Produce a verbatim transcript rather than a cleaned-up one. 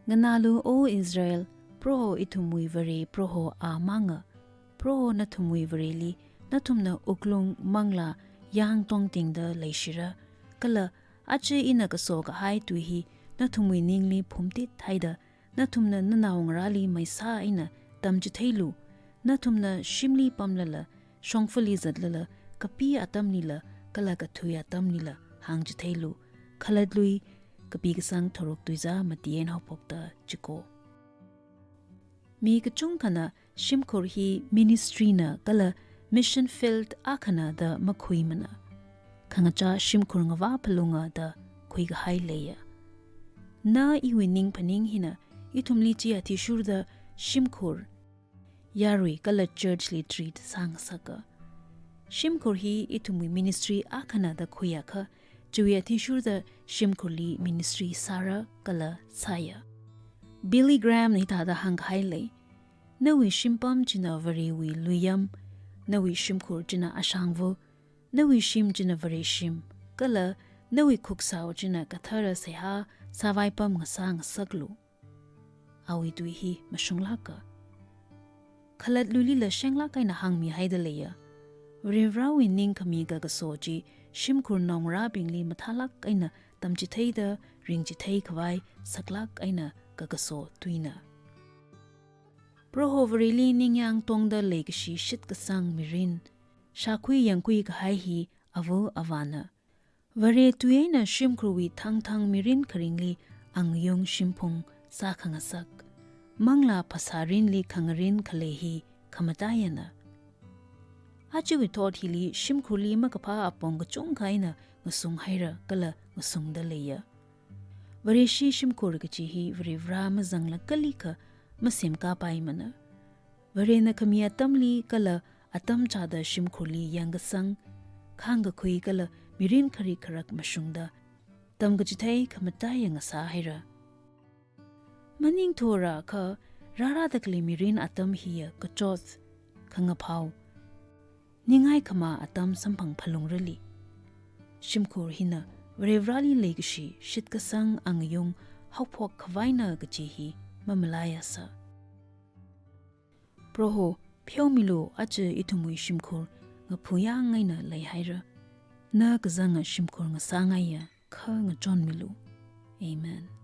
Nganālu, O Israel, Proho ithumwui Vare Proho A manga. Proho nathumwui Vareli nathumna wuklung, manglā, yāng tongtingda leishira. Kala aja ina kaso kahai tui hi nathumwui ningli phumtit haida, nathumna nanaongarāli maisā eina tamchitheilu. Nathumna shimli pamlala, shongfali zatlala, kapi atamlila, kala kathui atamlila hāngchitheilu. Khalatlui kapi kasang tharuk tuizā mati eina haophokta chiko. Mi kachungkhana shimkhur hi ministry na kala mission field akhana da makhuimana. Khangachā shimkhur ngavā phalunga da khuikahai leiya. Na iwui ning phaning hina ithumli chi athishurda shimkhur, yarui kala church li treat sāngasaka. Shimkhur hi ithumwui ministry akhana da khuiakha, chiwui athishurda shimkhurli ministry sāra kala sāya. Billy Graham na hithāda hāngkahai lei: Nawui shimpam china Varewui luiyam, nawui shimkhur china ashangva, nawui shim china Vareshim, kala nawui khuksao china kathara seihā sāvaipam ngasā ngasaklu. Awui tui hi mashunglāka. Khalatluilila shenglāk eina hāngmihaida leiya. Varivarāwui ningkhami kakaso chi shimkhur naongarābingli mathālāk eina tamchitheida ringchithei khavai saklāk eina kakaso tuina. Proho Vareli ningyāng tongda leikashi shitkasang mirin, shākhui yangkhui kahai hi ava avāna. Vare tui eina shimkhurwui thangthang mirin kharingli angayung shimphung sākhangasak, manglā phasārinli khangarin khalei hi khamataiyana. Ajawui thot hili shimkhurli makaphā apong kachungkha eina ngasunghaira kala ngasungda leiya. Vareshi shimkhur kachi hi Varivarā mazangla kalikha masemkapaimana. Varena khami atamli kala atam chāda shimkhurli yangkasang, khāngkakhui kala mirin kharik kharak mashungda tamkachithei khamataiya ngasāhaira. Maningthorākha, rārada khalei mirin atam hiya kachot, khangaphao, ningai khamā atam samphang phalungrali. Shimkhur hina Varivarāli leikashi shitkasang angayung haophok khavaina kachi hi mamalaiasa. Proho, pheomilu, aja ithumwui shimkhur ngaphuyang eina leihaira. Na kazanga shimkhur ngasāngaiya kha ngachonmilu. Amen.